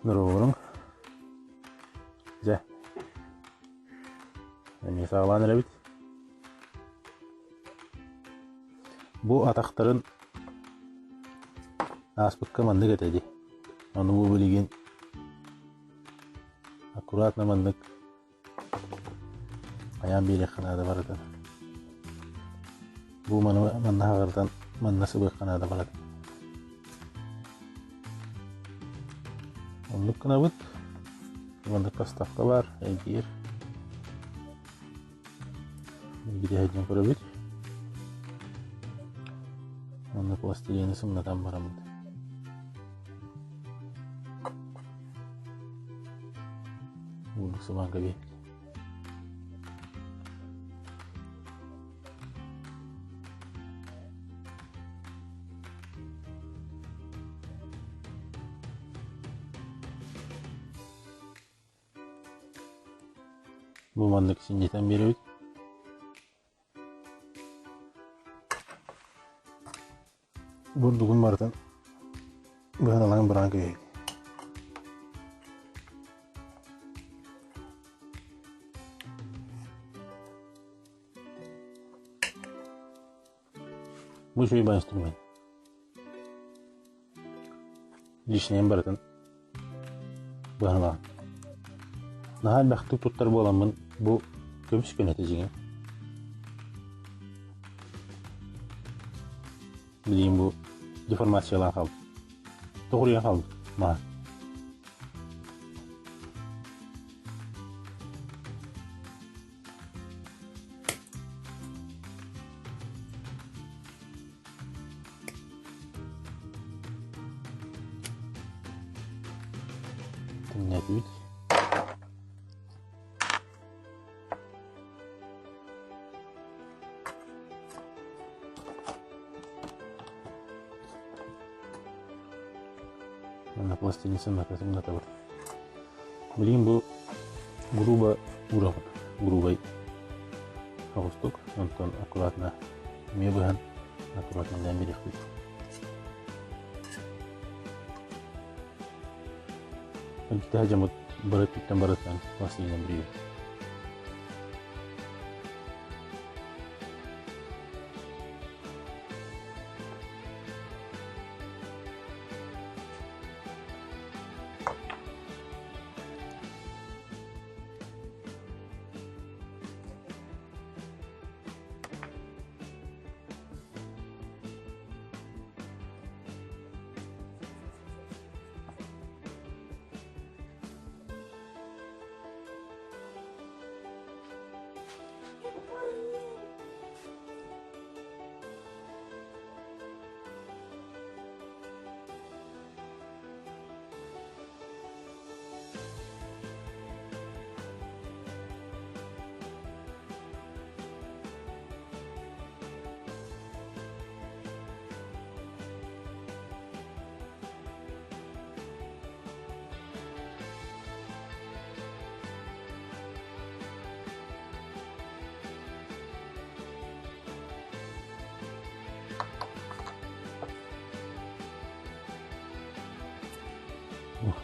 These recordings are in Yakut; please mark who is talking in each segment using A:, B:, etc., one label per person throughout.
A: Дорооболоруҥ. Дьэ, эмиэ саҕалаан эрэбит. Бу атахтарын ааспыкка маннык этэ дии. Ону бу билигин аккуратно маннык Хайаан биэриэххэ наада барытын. Бу маны манна хаҕырытан манна сыбыахха наада барытын. Оннук гынабыт. Маннык поставка баар, эргиир. Бириһэ диэн көрөбүт. Онно пластилины сымнатан бараммыт. Уурдук сыбаан кэбиһэбит. Бу маннык синньитэн биэрэбит. Бурдугун барытын быһан ылан быраан кэбиһэбит. Бу үчүгэй баар инструмент. Лишнэйин барытын быһан ылаҕын. Наһаа элбэхтик туттар буоламмын бу көмүс көнөтө дьиҥэ. Билигин бу деформациялаан хаалбыт. Тоҕуруйан хаалбыт маһа. Төннөтүбүт. Манна пластилин сымната сымнатабыт. Билигин бу грубо уурабыт. Грубай соҕустук, онтон аккуратно эмиэ быһан аккуратно дээн биэриэхпит. Икки дьоммут бары өттүттэн барыттан пластилинэн бүрүйэбит.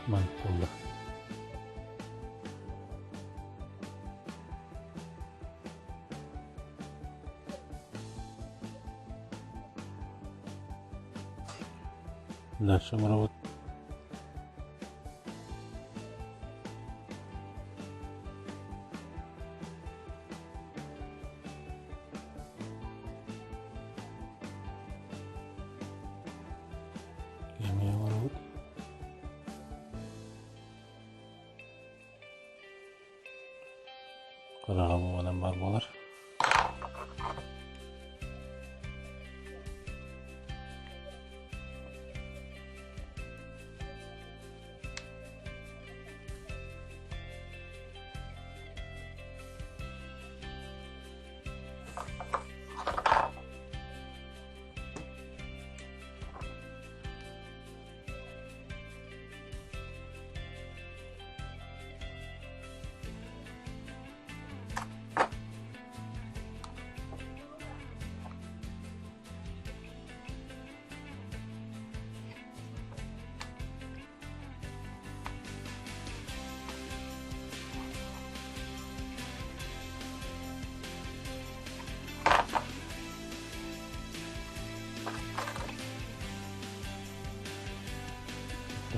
A: Маннык буолла. Дальше оҥоробут. Эмиэ оҥоробут. Кыраҕа буолан баар буолар.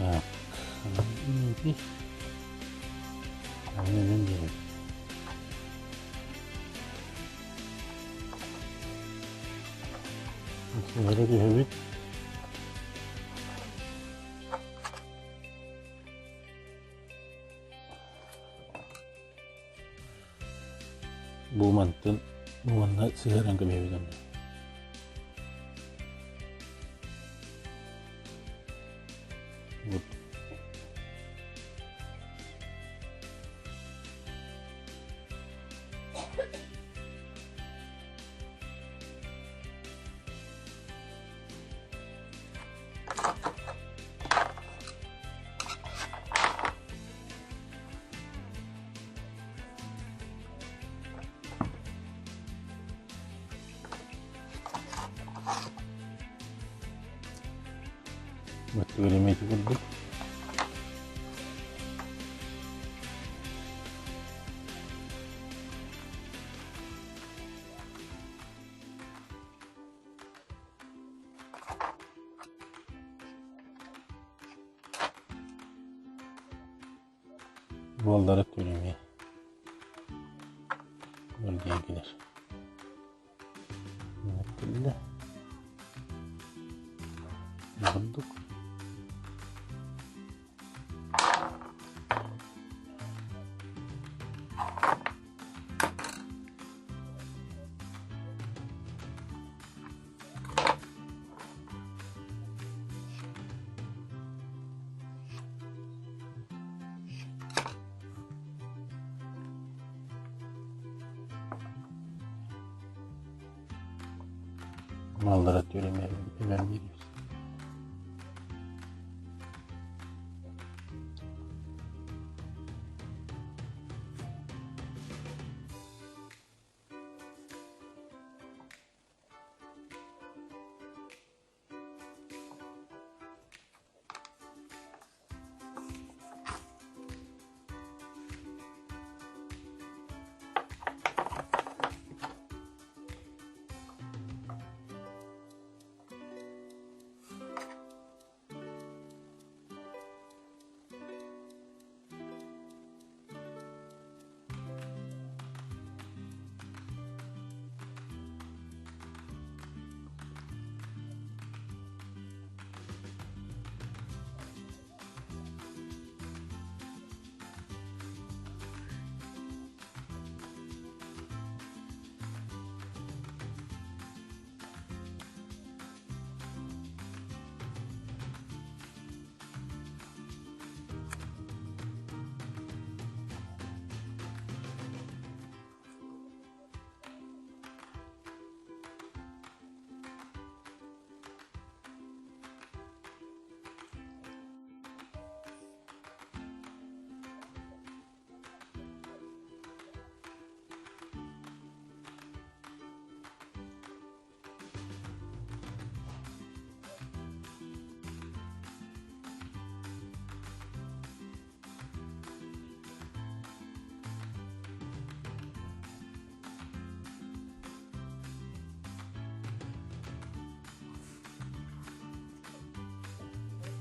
A: Так, ити Аны диэн. Сыһыары түһэбит. Бу мантан бу манна сыһыаран кэбиһэбит онно. Вот. Өттүгэр эмиэ ити курдук. Буоллара түлүмү диэн кэлэр. Кэллэ. Курдук. Маллара түөрэмэ эбэн биэриэбит.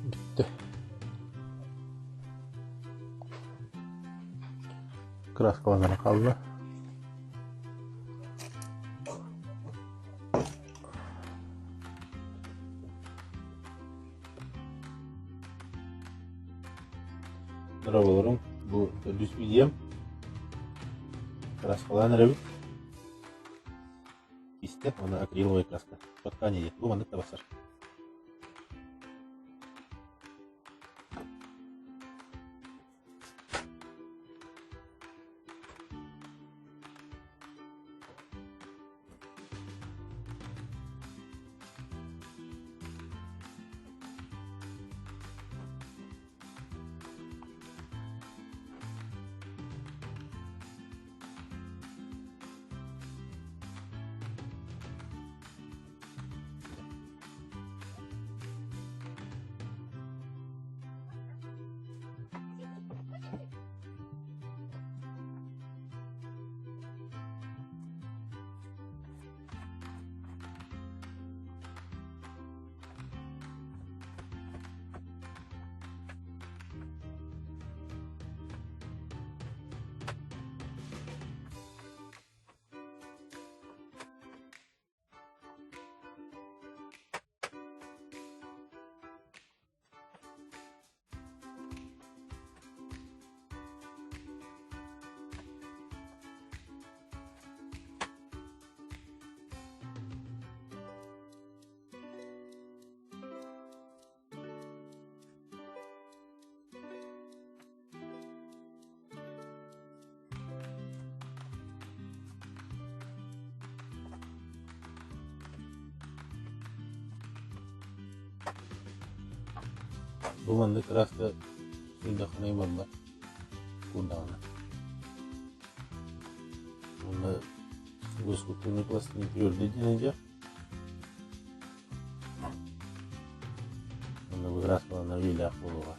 A: Бүттэ. Краскаланара хаалла. Дорооболоруҥ, бу төрдүс видеом. Краскалаан эрэбит. Истэ, уонна акриловая краска. Подкание Бу маннык да барсар. Бу маннык кырааска сыыйдаххына барбат куурдаҕына. Уонна выскутунный пластин твердый диэн дьэ. Уонна бу кырааскаланар үйэлээх буолуоҕа.